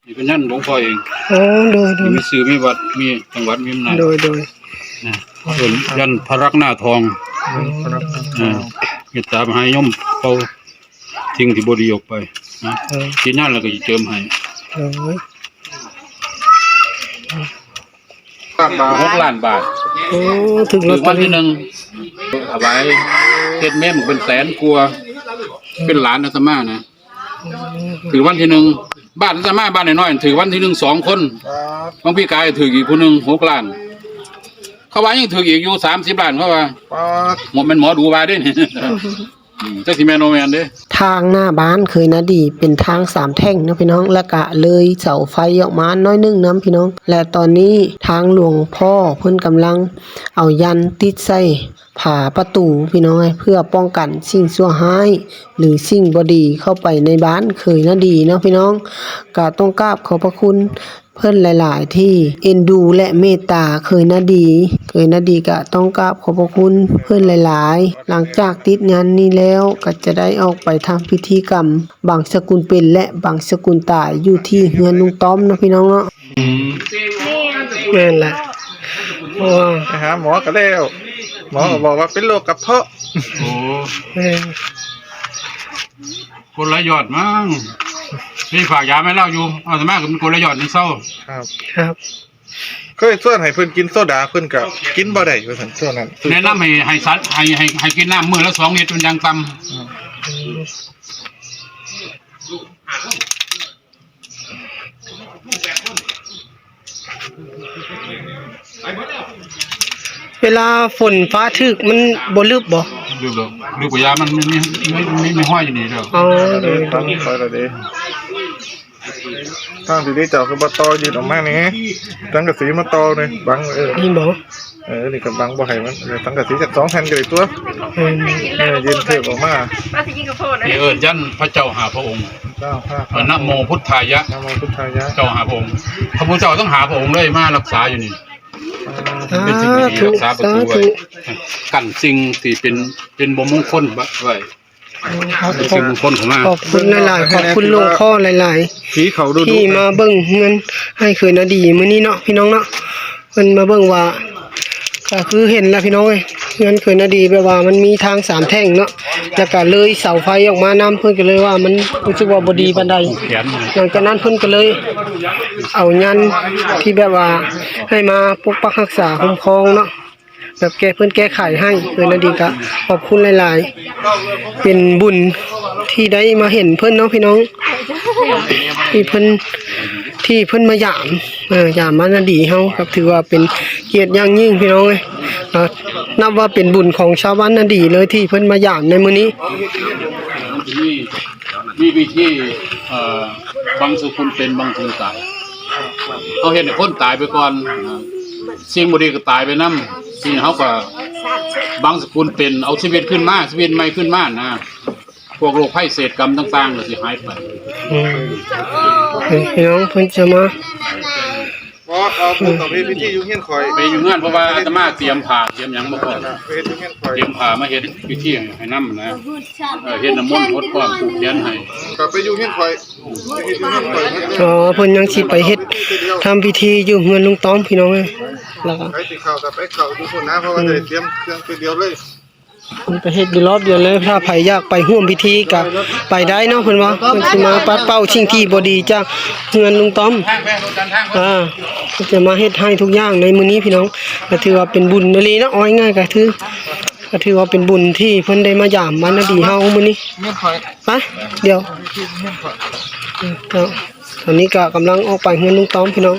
ນີ້ເປັນຍັນຫຼວງພໍ່ເອງ. ໂອ້ ໂດຍໆ ມີຊື່ມີວັດ ມີຈັງຫວັດ ມີອຳນາດ. ໂດຍໆ ນະ ເອີ້ນຍັນພະລັກໜ້າທອງ. ອືມ ພະລັກໜ້າທອງ. ເອີ ເມດຕາມະຫານິຍົມ ເປົ່າສິ່ງທີ່ບໍ່ດີອອກໄປນະ. ເອີ ກິນຍາແລ້ວກໍຊິເຈີມໃຫ້. ໂດຍ ຫົກລ້ານບາດ. ໂອ້ ຖືກລອດເຕີຣີ ຖືກວັນທີໜຶ່ງ ຖວາຍເຮັດເມນເປັນແສນກວ່າ. ເປັນຫຼານອາດຕະມານະ. ອືມ ຖືກວັນທີໜຶ່ງ ບ້ານອາດຕະມາ ບ້ານນ້ອຍໆ ຖືກວັນທີໜຶ່ງສອງຄົນ. ບາງປີກາຍຖືກອີກຜູ້ໜຶ່ງຫົກລ້ານ. ເຂົາວ່າຍັງຖືກອີກຢູ່ສາມສິບລ້ານ ເຂົາວ່າ. ປາດ ໝໍ ແມ່ນໝໍດູວ່າເດ້ນີ້. ອືມ ຈັກຊິແມ່ນບໍ່ແມ່ນເດ້. ທາງໜ້າບ້ານເຄີຍນາດີເປັນທາງສາມແທ່ງເນາະພີ່ນ້ອງ ແລ້ວກະເລີຍເສົາໄຟອອກມາໜ້ອຍໜຶ່ງນຳພີ່ນ້ອງ ແລະ ຕອນນີ້ທາງຫຼວງພໍ່ເພິ່ນກຳລັງເອົາຍັນຕິດໃສ່ຝາປະຕູພີ່ນ້ອງເອີຍ ເພື່ອປ້ອງກັນສິ່ງຊົ່ວຮ້າຍ ຫຼື ສິ່ງບໍ່ດີເຂົ້າໄປໃນບ້ານເຄີຍນາດີເນາະພີ່ນ້ອງ. ກະຕ້ອງກາບຂອບພະຄຸນ ເພິ່ນຫຼາຍໆ ທີ່ເອັນດູ ແລະ ເມດຕາເຄີຍນາດີ. ເຄີຍນາດີກະຕ້ອງກາບຂອບພະຄຸນເພິ່ນຫຼາຍໆ. ຫຼັງຈາກຕິດງານນີ້ແລ້ວ ກະຈະໄດ້ອອກໄປທຳພິທີກຳບັງສະກຸນເປັນ ແລະ ບັງສະກຸນຕາຍ ຢູ່ທີ່ເຮືອນລຸງຕ້ອມເນາະພີ່ນ້ອງເນາະ. ອືມ ແມ່ນແຫຼະ ເພາະວ່າໄປຫາໝໍກໍແລ້ວ ໝໍກໍບອກວ່າເປັນໂລກກະເພາະ. ໂອ້ ແມ່ນ ກົນໄລຢອດມັງ ໄປຝາກຢາມໃຫ້ລາວຢູ່ ອາດຕະມາກໍເປັນກົນໄລຢອດຈຶ່ງເຊົາ. ຄັບ ຄັບ ເຄີຍຊວນໃຫ້ເພິ່ນກິນໂຊດາ ເພິ່ນກໍກິນບໍ່ໄດ້ວ່າຊັ້ນ. ຊ່ວງນັ້ນແນະນຳໃຫ້ ໃຫ້ສັດ ໃຫ້ ໃຫ້ ໃຫ້ກິນນ້ຳມື້ລະສອງລິດເປັນຢ່າງຕ່ຳ. ອືມ ເວລາຝົນຟ້າຖືກມັນບໍ່ລຶບບໍ່? ລຶບດອກ ລຶບກວ່າຢາ ມັນມີ ມີ ມີ ມີ ມີຫ້ອຍຢູ່ນີ້ດອກ. ອໍ ໂດຍ ຕັດໄປແລ້ວເດ້ ທາງທີ່ດີເຈົ້າຄືບໍ່ຕໍ່ຍື່ນອອກມາແດ່ ສັງກະສີມາຕໍ່ນີ້ບັງ. ເອີ ນີ້ບໍ່? ເອີ ນີ້ກໍບັງບໍ່ໃຫ້ມັນ ເອີ ສັງກະສີຈັກສອງແຜ່ນກໍໄດ້ຕົວະ. ເອີ ເອີ ຍື່ນເພີ່ມອອກມາ ວ່າຊິກິນກະເພາະນະ. ນີ້ເອີ້ນຢັນພະເຈົ້າຫ້າພະອົງ. ເຈົ້າ ພະ ນະໂມພຸດທາຍະ ນະໂມພຸດທາຍະ ເຈົ້າຫ້າພະອົງ. ພະພຸດທະເຈົ້າທັງຫ້າພະອົງເລີຍມາຮັກສາຢູ່ນີ້. ອ່າ ເປັນສິ່ງທີ່ດີ ສາທຸ ຮັກສາປະຕູໄວ້ ສາທຸ ກັນສິ່ງທີ່ເປັນ ເປັນບໍ່ມົງຄົນໄວ້. ຂອບ ເປັນສິ່ງມົງຄົນເຂົ້າມາ. ຂອບຄຸນຫຼາຍໆ ຂອບຄຸນຫຼວງພໍ່ຫຼາຍໆ ທີ່ເຂົ້າດູໆ ທີ່ມາເບິ່ງເຮືອນໃຫ້ເຂີນນາດີມື້ນີ້ເນາະ ພີ່ນ້ອງເນາະ. ເພິ່ນມາເບິ່ງວ່າ ກໍຄືເຫັນແລ້ວພີ່ນ້ອງເອີຍ ເຮືອນເຂີນນາດີແບບວ່າມັນມີທາງສາມແທ່ງເນາະ ແລ້ວກໍເລີຍເສົາໄຟອອກມານຳ ເພິ່ນກໍເລີຍວ່າມັນຮູ້ສຶກວ່າບໍ່ດີປານໃດ. ຫຼັງຈາກນັ້ນເພິ່ນກໍເລີຍເອົາຍັນທີ່ແບບວ່າໃຫ້ມາປົກປັກຮັກສາຄຸ້ມຄອງເນາະ ແບບແກ້ ເພິ່ນແກ້ໄຂໃຫ້. ເອີ ນາດີກະຂອບຄຸນຫຼາຍໆ ເປັນບຸນທີ່ໄດ້ມາເຫັນເພິ່ນເນາະ ພີ່ນ້ອງ ທີ່ເພິ່ນ ທີ່ເພິ່ນມາຢາມ ເອີ ຢາມບ້ານນາດີເຮົາ ກໍຖືວ່າເປັນກຽດຢ່າງຍິ່ງ ພີ່ນ້ອງເອີຍ. ເອີ ນັບວ່າເປັນບຸນຂອງຊາວບ້ານນາດີເລີຍ ທີ່ເພິ່ນມາຢາມໃນມື້ນີ້. ມີ ມີວິທີ ເອີ ບັງສະກຸນເປັນ ບັງສະກຸນຕາຍ. ເຮົາເຮັດໃຫ້ຄົນຕາຍໄປກ່ອນນະ ສິ່ງບໍ່ດີກໍຕາຍໄປນຳ. ສິ່ງເຮົາກໍບັງສະກຸນເປັນ ເອົາຊີວິດຂຶ້ນມາ ຊີວິດໃໝ່ຂຶ້ນມານະ. ພວກໂລກໄພເສດກຳຕ່າງໆກໍຊິຫາຍໄປ. ອືມ ເອີ ພີ່ນ້ອງເພິ່ນຈະມາ ບໍ່ ເອົາ ເອົາໄປເຮັດພິທີຢູ່ເຮືອນຂ້ອຍ ໄປຢູ່ເຮືອນ ເພາະວ່າອາດຕະມາຕຽມຜ້າຕຽມຫຍັງມາພ້ອມ ໄປເຮັດຢູ່ເຮືອນຂ້ອຍ ຕຽມຜ້າມາເຮັດພິທີໃຫ້ນຳນະ. ເອີ ເຮັດນ້ຳມົນຫົດພ້ອມ ຜູກແຂນໃຫ້ ກໍໄປຢູ່ເຮືອນຂ້ອຍ ໄປເຮັດຢູ່ເຮືອນຂ້ອຍ. ອໍ ເພິ່ນຍັງຊິໄປເຮັດ ທຳພິທີຢູ່ເຮືອນລຸງຕ້ອມ ພີ່ນ້ອງເອີຍ. ແລ້ວກໍ ໃຜຊິເຂົ້າກໍໄປເຂົ້າຢູ່ພຸ້ນນະ ເພາະວ່າ ອືມ ໄດ້ຕຽມເຄື່ອງຕົວດຽວເລີຍ. ເພິ່ນໄປເຮັດຢູ່ລອບດຽວເລີຍ ຖ້າໃຜຢາກໄປຮ່ວມພິທີກໍໄປໄດ້ເນາະ ເພິ່ນວ່າ. ເພິ່ນຊິມາປັດເປົ່າສິ່ງທີ່ບໍ່ດີຈາກເຮືອນລຸງຕ້ອມ. ອ່າ ເພິ່ນຈະມາເຮັດໃຫ້ທຸກຢ່າງໃນມື້ນີ້ ພີ່ນ້ອງ. ກໍຖືວ່າເປັນບຸນອີ່ຫຼີເນາະ ເວົ້າງ່າຍໆ ກໍຖື ກໍຖືວ່າເປັນບຸນທີ່ເພິ່ນໄດ້ມາຢາມບ້ານນາດີເຮົາມື້ນີ້. ໄປ ດຽວ ເຈົ້າ ຕອນນີ້ກໍກຳລັງອອກໄປເຮືອນລຸງຕ້ອມ ພີ່ນ້ອງ.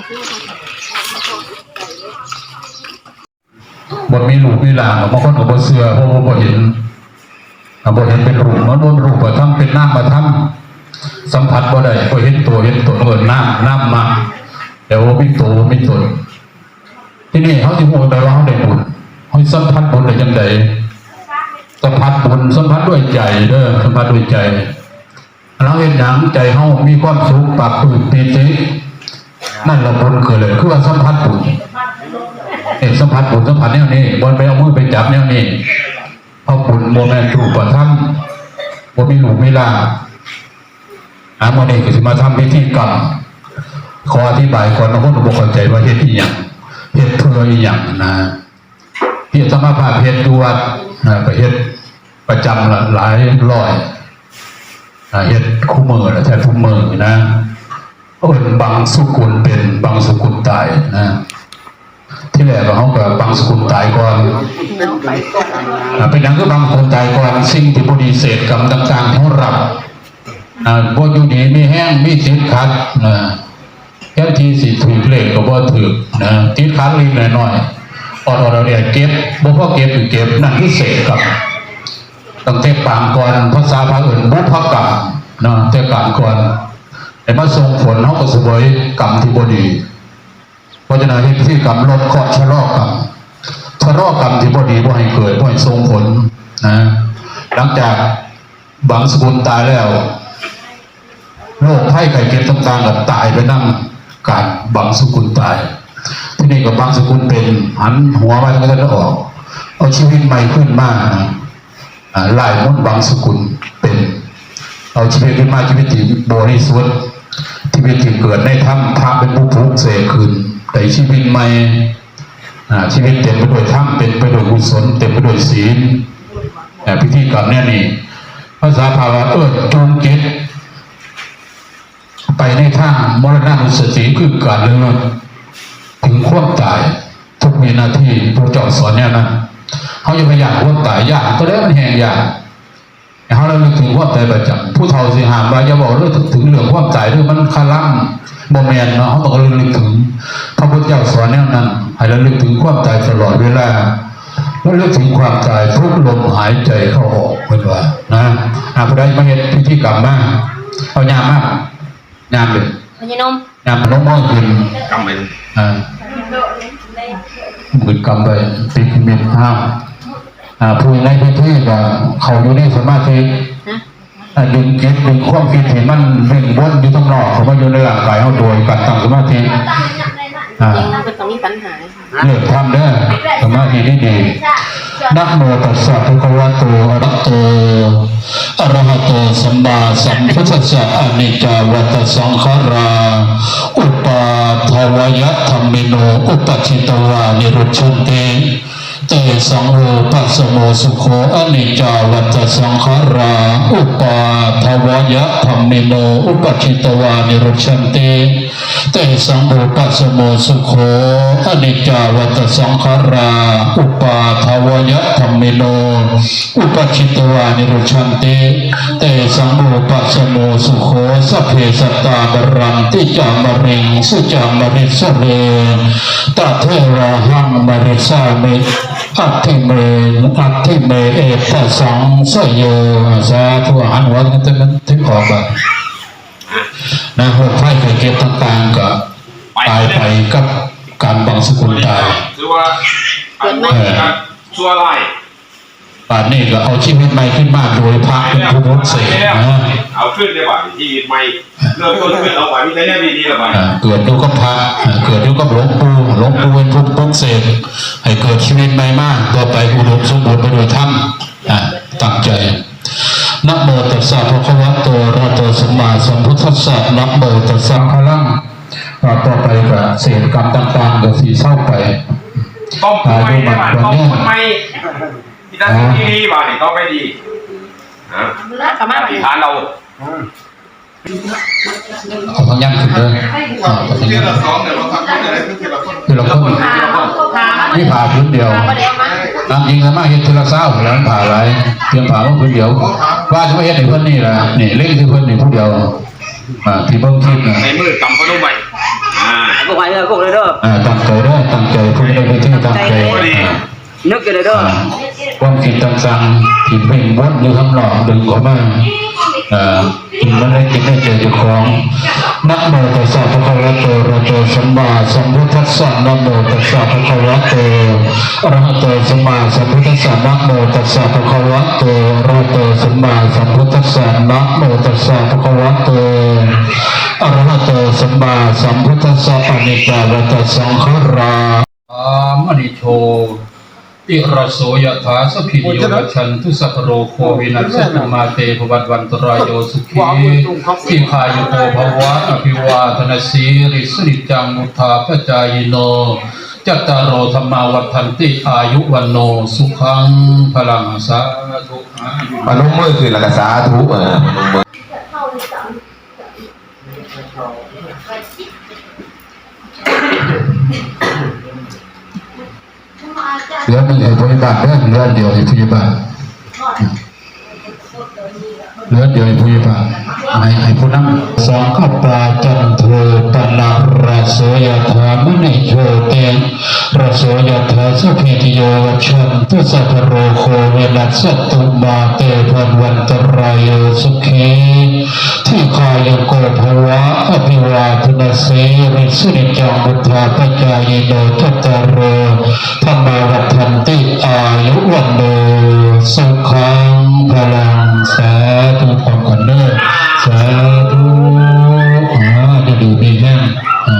ບໍ່ມີລູກມີຫຼານ ບາງຄົນກໍບໍ່ເຊື່ອ ເພາະວ່າບໍ່ເຫັນ ບໍ່ເຫັນເປັນຮູບ ມັນບໍ່ເປັນຮູບປະທຳ ເປັນນາມມະທຳ ສຳຜັດບໍ່ໄດ້ ບໍ່ເຫັນຕົວເຫັນຕົນ. ເອີ້ນນາມ ນາມມະ ແຕ່ວ່າບໍ່ມີຕົວ ບໍ່ມີຕົນ. ທີນີ້ເຮົາຊິຮູ້ໄດ້ວ່າເຮົາໄດ້ບຸນ ເຮົາສຳຜັດບຸນໄດ້ຈັ່ງໃດ? ສຳຜັດບຸນ ສຳຜັດດ້ວຍໃຈເດີ ສຳຜັດດ້ວຍໃຈ. ເຮົາເຮັດຫຍັງໃຈເຮົາມີຄວາມສຸກ ປາບປຶ້ມປີຕິ ນັ້ນລະບຸນເກີດເລີຍ ຄືວ່າສຳຜັດບຸນ. ເຮັດສຳຜັດບຸນ ສຳຜັດແນວນີ້ ບໍ່ແມ່ນເອົາມືໄປຈັບແນວນີ້ ເພາະບຸນບໍ່ແມ່ນຮູບປະທຳ ບໍ່ມີຮູບມີລາງ. ອ່າ ມື້ນີ້ກໍຊິມາທຳພິທີກຳ ຂໍອະທິບາຍກ່ອນ ບາງຄົນກໍບໍ່ເຂົ້າໃຈວ່າເຮັດອີ່ຫຍັງ ເຮັດເພື່ອອີ່ຫຍັງນະ. ທີ່ອາດຕະມາພາບເຮັດຢູ່ວັດນະ ກໍເຮັດປະຈຳລະຫຼາຍຮ້ອຍ ອາ ເຮັດຄູ່ມື້ລະ ແທບທຸກມື້ນະ. ເອີ້ນບັງສຸກຸນເປັນ ບັງສຸກຸນຕາຍນະ. ທີແລກເຮົາກໍບັງສຸກຸນຕາຍກ່ອນ. ອາ ເປັນຫຍັງຄືບັງສຸກຸນຕາຍກ່ອນ? ສິ່ງທີ່ບໍ່ດີ ເສດກຳຕ່າງໆ ເຮົາຮັບ ອາ ບໍ່ຢູ່ດີມີແຮງ ມີຕິດຂັດນະ. ແທນທີ່ຊິຖືກເລກກໍບໍ່ຖືກນະ ຕິດຂັດເລັກໆນ້ອຍໆ ອອດໆແອດໆ ເກັບ ບໍ່ພໍເກັບກໍເກັບ ນັ້ນຄືເສດກຳ. ຕັ້ງແຕ່ປາງກ່ອນ ພາສາພະເອີ້ນບຸບພະກຳເນາະ ແຕ່ປາງກ່ອນ ແຕ່ມາສົ່ງຜົນ ເຮົາກໍສະເຫວີຍກຳທີ່ບໍ່ດີ. ເພາະສະນັ້ນ ເຮັດພິທີກຳລົດເຄາະ ຊະລໍກຳ ຊະລໍກຳທີ່ບໍ່ດີ ບໍ່ໃຫ້ເກີດ ບໍ່ໃຫ້ສົ່ງຜົນນະ. ຫຼັງຈາກບັງສຸກຸນຕາຍແລ້ວ ໂລກໄພໄຂ້ເຈັບຕ່າງໆກໍຕາຍໄປນຳການບັງສຸກຸນຕາຍ. ທີນີ້ກໍບັງສຸກຸນເປັນ ຫັນຫົວມາທາງທິດຕາເວັນອອກ ເອົາຊີວິດໃໝ່ຄືນມານະ. ອາ ລາຍມົນບັງສຸກຸນເປັນ ເອົາຊີວິດຂຶ້ນມາ ຊີວິດທີ່ບໍລິສຸດ ຊີວິດທີ່ເກີດໃນທຳ ພະເປັນຜູ້ປຸກເສກຂຶ້ນ ໄດ້ຊີວິດໃໝ່. ອາ ຊີວິດເຕັມໄປດ້ວຍທຳ ເຕັມໄປດ້ວຍກຸສົນ ເຕັມໄປດ້ວຍສິນ. ອາ ພິທີກຳແນວນີ້ ພາສາພະວ່າເອີ້ນຈູງຈິດໄປໃນທາງມໍລະນານຸສະຕິ ຄືການລະລຶກເຖິງຄວາມຕາຍທຸກວິນາທີ. ພະເຈົ້າສອນແນວນັ້ນ. ເຮົາຢ່າໄປຢ້ານຄວາມຕາຍ ຢ້ານຕົວໃດມັນແຮງຢ້ານ. ໃຫ້ເຮົາລະລຶກເຖິງຄວາມຕາຍປະຈຳ. ຜູ້ເຖົ້າຊິຫ້າມວ່າ ຢ່າເວົ້າເລີຍເຖິງເລື່ອງຄວາມຕາຍເດີ ມັນຄະລຳ. ບໍ່ແມ່ນເນາະ, ເຮົາຕ້ອງລະລຶກເຖິງ. ພະພຸດທະເຈົ້າສອນແນວນັ້ນ ໃຫ້ລະລຶກເຖິງຄວາມຕາຍຕະຫຼອດເວລາ, ລະລຶກເຖິງຄວາມຕາຍທຸກລົມຫາຍໃຈເຂົ້າອອກ, ເພິ່ນວ່ານະ. ອາ ຜູ້ໃດມາເຮັດພິທີກຳມາ, ເອົາຍາມມາ, ຍາມເດີ. ພໍ່ໃຫຍ່ນົມ ຍາມນົມມືຂຶ້ນ ກຳໄວ້ ອ່າ ມືຂຶ້ນກຳໄວ້ ຕິດນິມິດ. ອ້າວ ອ່າ ຜູ້ໃນພິທີກໍເຂົ້າຢູ່ໃນສະມາທິ ຮະ ອ່າ ດຶງຈິດ ດຶງຄວາມຄິດທີ່ມັນເວັ່ງວົນຢູ່ທາງນອກ ເຂົ້າມາຢູ່ໃນຮ່າງກາຍເຮົາ ໂດຍການຕັ້ງສະມາທິ. ອ່າ ເພິ່ນຕ້ອງມີປັນຫາ. ເລີກທຳເດີ ສະມາທິດີໆ. ນະໂມຕັດສະ ພະຄະວະໂຕ ອະລະຫະໂຕ ອະລະຫະໂຕ ສຳມາສຳພຸດທັດສະ ອະນິດຈາວັດຕະສັງຂາຣາ ອຸປາທາວະຍະທຳມິໂນ ອຸປະຈິດຕະວາ ນິລຸດສັນຕິ ເຕສັງ ວູປະສະໂມ ສຸໂຂ ອະນິດຈາວັດຕະສັງຂາຣາ ອຸປາທາວະຍະທຳມິໂນ ອຸປະຈິດຕະວາ ນິລຸດສັນຕິ ເຕສັງ ວູປະສະໂມ ສຸໂຂ ອະນິດຈາວັດຕະສັງຂາຣາ ອຸປາທາວະຍະທຳມິໂນ ອຸປະຈິດຕະວາ ນິລຸດສັນຕິ ເຕສັງ ວູປະສະໂມ ສຸໂຂ ສັບເພ ສັດຕາ ມະຣັນຕິ ຈາ ມະຣິງ ສຸ ຈາ ມະຣິດສະເລ ຕະເທວາ ຫັງ ມະຣິດສາມິ ອັດຖິເມ ອັດຖິເມ ເອຕະສັງ ຊະໂຍ. ສາທຸ. ອາຫານຫົວ ມັນຈະ ມັນຖືກອອກບາດ ນະ ໂລກໄພໄຂ້ເຈັບຕ່າງໆ ກໍຕາຍໄປກັບການບັງສະກຸນຕາຍ ຖືວ່າ ເກີດໃໝ່ ເອີ ຊົ່ວຮ້າຍ. ບາດນີ້ກໍເອົາຊີວິດໃໝ່ຂຶ້ນມາໂດຍພະເປັນຜູ້ບຸກເສກນະ. ເອົາຄືນໄດ້ບາດນີ້ ຊີວິດໃໝ່ ເລີ່ມຕົ້ນຄືນເອົາໄປ ມີແຕ່ແນວດີໆລະບາດ. ອ່າ ເກີດຢູ່ກັບພະ ເກີດຢູ່ກັບຫຼວງປູ່ ຫຼວງປູ່ເປັນຜູ້ປຸກເສກໃຫ້ເກີດຊີວິດໃໝ່ມາ ຕໍ່ໄປອຸດົມສົມບູນໄປດ້ວຍທຳ. ອ່າ ຕັ້ງໃຈ. ນະໂມຕັດສະ ພະຄະວະໂຕ ອະລະຫະໂຕ ສຳມາສຳພຸດທັດສະ ນະໂມຕັດສະ ພະລັງ. ອ່າ ຕໍ່ໄປກໍເສດກຳຕ່າງໆກໍຊິເຊົາໄປ. ຕ້ອງ ອາຍຸໝັ້ນຂວັນຍືນ. ມີແຕ່ສິ່ງທີ່ດີບາດນີ້ ຕໍ່ໄປດີ. ນະ ອະທິຖານເອົາ. ເອົາພະຍັນຂຶ້ນເດີ ເອົາພະຍັນ ທີລະຄົນ ທີລະຄົນ ມີຜ້າຜືນດຽວ. ຕາມຈິງອາດຕະມາເຮັດທີລະຊາວແລ້ວ ມັນຜ້າຫຼາຍ ຕຽມຜ້າມາຜືນດຽວ ວ່າຊິມາເຮັດໃຫ້ເພິ່ນນີ້ລະ ນີ້ ເລັງໃສ່ເພິ່ນນີ້ຜູ້ດຽວ. ອ່າ ທີ່ເບິ່ງຄລິບນະ ໃນມືກຳພະນົມໄວ້. ອ່າ ບໍ່ໄຫວເດີ ພວກເດີ ອ່າ ຕັ້ງໃຈເດີ ຕັ້ງໃຈ ຜູ້ໃດເປັນທີ່ຕັ້ງໃຈ ອ່າ ນຶກຢູ່ເດີ ອ່າ ຄວາມຄິດຕ່າງໆທີ່ເວັ່ງວົນຢູ່ຂ້າງນອກ ດຶງເຂົ້າມາ ອ່າ ທີ່ມັນໄດ້ຄິດໃນໃຈເຈົ້າຂອງ. ນະໂມຕັດສະ ພະຄະວະໂຕ ອະລະຫະໂຕ ສຳມາສຳພຸດທັດສະ ນະໂມຕັດສະ ພະຄະວະໂຕ ອະລະຫະໂຕ ສຳມາສຳພຸດທັດສະ ນະໂມຕັດສະ ພະຄະວະໂຕ ອະລະຫະໂຕ ສຳມາສຳພຸດທັດສະ ນະໂມຕັດສະ ພະຄະວະໂຕ ອະລະຫະໂຕ ສຳມາສຳພຸດທັດສະ ອະນິດຈາວັດຕະສັງຂາຣາ ອາມະນິໂຊ ຕິລະໂສ ຍະຖາ ສັพພິຕິໂຍ ວິວັດຊັນຕຸ ສັບພະໂລໂຄ ວິນັດສັນຕຸ ມາເຕ ພະວັດວັນຕະລາໂຍ ສຸຂີ ດີຄາຍຸໂກ ພະວະ ອະພິວາທະນະສີລິສະນິດຈັງ ວຸດທາປະຈາຍິໂນ ຈັດຕາໂຣ ທຳມາ ວັດທັນຕິ ອາຍຸ ວັນໂນ ສຸຂັງ ພະລັງ ສາທຸ. ພະນົມມືຂຶ້ນ ແລ້ວກໍສາທຸ ເອີ ພະນົມມື. ເຫຼືອໜຶ່ງໃຫ້ຜູ້ໃຫຍ່ບ້ານເດີ ເຫຼືອດຽວໃຫ້ຜູ້ໃຫຍ່ບ້ານ ເຫຼືອດຽວໃຫ້ຜູ້ໃຫຍ່ບ້ານ ໃຫ້ ໃຫ້ຜູ້ນຳ. ສັງຄະປາຈັນໂທ ປະນະລະໂສ ຍະຖາ ມະນີໂຊຕິລະໂສ ຍະຖາ ສັບພີຕິໂຍ ວິວັດຊັນຕຸ ສັບພະໂລໂຄ ວິນັດສັນຕຸ ມາເຕ ພະວັດວັນຕະລາໂຍ ສຸຂີ ດີຄາຍຸໂກ ພະວະ ອະພິວາທະນະສີລິສະນິດຈັງ ວຸດທາປະຈາຍິໂນ ຈັດຕາໂຣ ທຳມາ ວັດທັນຕິ ອາຍຸ ວັນໂນ ສຸຂັງ ພະລັງ ສາທຸ. ພ້ອມກັນເດີ ສາທຸ. ອາ ຢູ່ດີມີແຮງ ອາ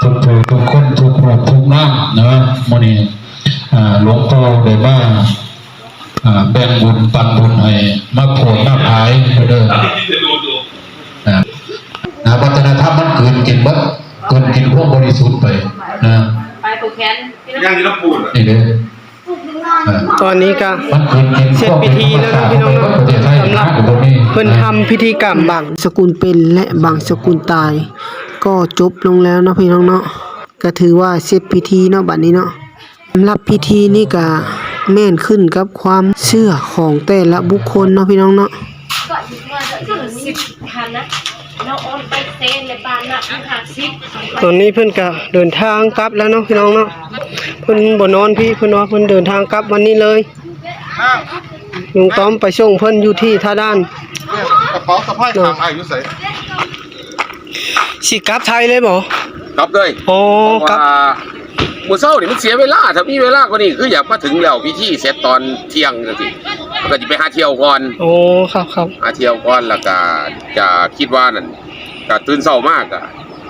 ທຸກຜູ້ທຸກຄົນ ທຸກຮູບທຸກນາມເນາະ. ມື້ນີ້ ອາ ຫຼວງພໍ່ໄດ້ມາ ອາ ແບ່ງບຸນປັນບຸນໃຫ້ ມາໂຜດມາຜາຍເດີ ອາ ນະ ວັດທະນະທຳມັນກືນກິນເບິດ ກືນກິນຄວາມບໍລິສຸດໄປນະ ໄປຜູກແຂນ ຍັງຢູ່ນຳປູນ ນີ້ເດີ ອາ ຕອນນີ້ກະ ມັນກືນກິນຄວາມເປັນທຳມະຊາດ ເຮັດພິທີແລ້ວເນາະ ພີ່ນ້ອງເນາະ ສຳລັບເພິ່ນທຳພິທີກຳ ບາງສະກຸນເປັນ ແລະ ບາງສະກຸນຕາຍ ກໍຈົບລົງແລ້ວເນາະ ພີ່ນ້ອງເນາະ ກະຖືວ່າເສັດພິທີເນາະ ບັດນີ້ເນາະ. ສຳລັບພິທີນີ້ກະແມ່ນຂຶ້ນກັບຄວາມເຊື່ອຂອງແຕ່ລະບຸກຄົນເນາະ ພີ່ນ້ອງເນາະ. ຕອນນີ້ເພິ່ນກະເດີນທາງກັບແລ້ວເນາະ ພີ່ນ້ອງເນາະ. ເພິ່ນບໍ່ນອນພີ້ ເພິ່ນວ່າເພິ່ນເດີນທາງກັບວັນນີ້ເລີຍ. ລຸງຕ້ອມໄປສົ່ງເພິ່ນຢູ່ທີ່ທ່າດ່ານ. ກະເປົາສະພາຍຂ້າງອ້າຍຢູ່ໃສ? ຊິກັບໄທເລີຍບໍ? ກັບເລີຍ. ອໍ ເພາະວ່າກັບ ມື້ເຊົ້ານີ້ມັນເສຍເວລາ ຖ້າມີເວລາກວ່ານີ້ ຄືຢາກມາເຖິງແລ້ວພິທີເສັດຕອນທ່ຽງຈັ່ງຊີ້ ມັນກໍຊິໄປຫາທ່ຽວກ່ອນ. ໂອ້ ຄັບໆ ຫາທ່ຽວກ່ອນ ແລ້ວກໍຈະຄິດວ່ານັ້ນ ກໍຕື່ນເຊົ້າມາກໍ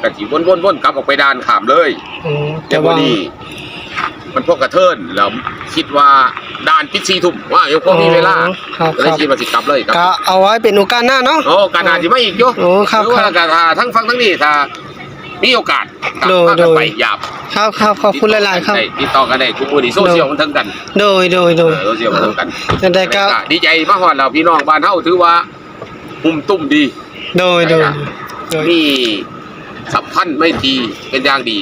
ກໍຊິວົນໆໆກັບອອກໄປດ່ານຂ້າມເລີຍ. ໂອ້ ແຕ່ ແຕ່ ວ່າ ມື້ນີ້ ມັນພວກກະເທີນ ແລ້ວຄິດວ່າດ່ານປິດສີ່ທຸ່ມ ວ່າຍັງພໍມີເວລາ. ອໍ ຄັບໆ ກໍເລີຍຄິດວ່າຊິກັບເລີຍ ກັບ ກໍເອົາໄວ້ເປັນໂອກາດໜ້າເນາະ. ໂອ້ ໂອກາດໜ້າຊິມາອີກຢູ່. ໂອ້ ຄັບໆ ແຕ່ວ່າກໍຖ້າທັງຝັ່ງທາງນີ້ ຖ້າມີໂອກາດ ໂດຍ ກໍພາກັນໄປຢາມ. ຄັບໆ ຂອບຄຸນຫຼາຍໆ ຄັບ. ຕິດຕໍ່ກັນໄດ້ ທຸກມື້ນີ້ໂຊຊຽວມັນເຖິງກັນ. ໂດຍໆໆ ເອີ ໂຊຊຽວມັນເຖິງກັນ. ຈັ່ງໃດກໍ ກໍດີໃຈມາຮອດແລ້ວ ພີ່ນ້ອງບ້ານເຮົາຖືວ່າຮຸ່ມຕຸ້ມດີ. ໂດຍໆ ໂດຍ ມີສຳພັນໄມຕີເປັນຢ່າງດີ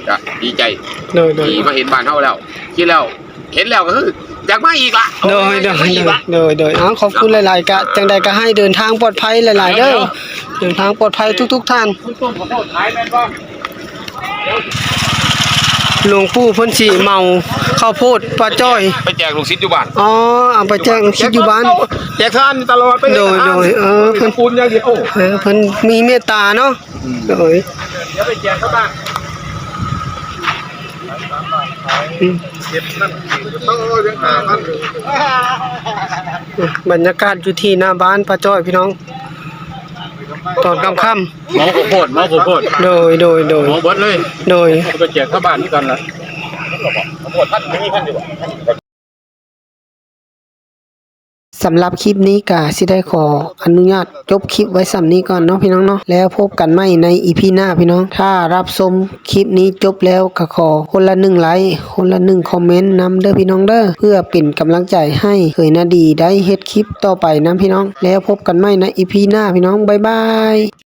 ກະດີໃຈ ໂດຍໆ ທີ່ມາເຫັນບ້ານເຮົາແລ້ວ ຄິດແລ້ວ ເຫັນແລ້ວກໍຄືຢາກມາອີກລະ. ໂດຍໆ ເອົາ ຂອບຄຸນຫຼາຍໆ ກະຈັ່ງໃດກໍໃຫ້ເດີນທາງປອດໄພຫຼາຍໆເດີ. ເດີນທາງປອດໄພທຸກໆທ່ານ. ຫຼວງປູ່ເພິ່ນຊິເໝົາເຂົ້າໂພດປ້າຈ້ອຍ ໄປແຈກລູກສິດຢູ່ບ້ານ. ອໍ ເອົາໄປແຈກລູກສິດຢູ່ບ້ານ ແຈກທານຕະຫຼອດໄປ. ໂດຍໆ ເອີ ເພິ່ນ ເອີ ເພິ່ນມີເມດຕາເນາະ. ອືມ ໂດຍ ດຽວໄປແຈກຊາວບ້ານ. ອືມ ບັນຍາກາດຢູ່ທີ່ໜ້າບ້ານປ້າຈ້ອຍ ພີ່ນ້ອງ ຕອນຄ່ຳໆ. ເໝົາເຂົ້າໂພດ ເໝົາເຂົ້າໂພດ. ໂດຍໆໆ ເໝົາເບິດເລີຍ. ໂດຍ ເອົາໄປແຈກຊາວບ້ານຄືກັນລະ. ສຳລັບຄລິບນີ້ກະຊິໄດ້ຂໍອະນຸຍາດຈົບຄລິບໄວ້ສ່ຳນີ້ກ່ອນເນາະ ພີ່ນ້ອງເນາະ. ແລ້ວພົບກັນໃໝ່ໃນອີພີໜ້າ ພີ່ນ້ອງ. ຖ້າຮັບຊົມຄລິບນີ້ຈົບແລ້ວກະຂໍຄົນລະໜຶ່ງໄລ ຄົນລະໜຶ່ງຄອມເມັນນຳເດີ ພີ່ນ້ອງເດີ ເພື່ອເປັນກຳລັງໃຈໃຫ້ເຂີຍນາດີໄດ້ເຮັດຄລິບຕໍ່ໄປນຳ ພີ່ນ້ອງ. ແລ້ວພົບກັນໃໝ່ໃນອີພີໜ້າ ພີ່ນ້ອງ. ບາຍບາຍ.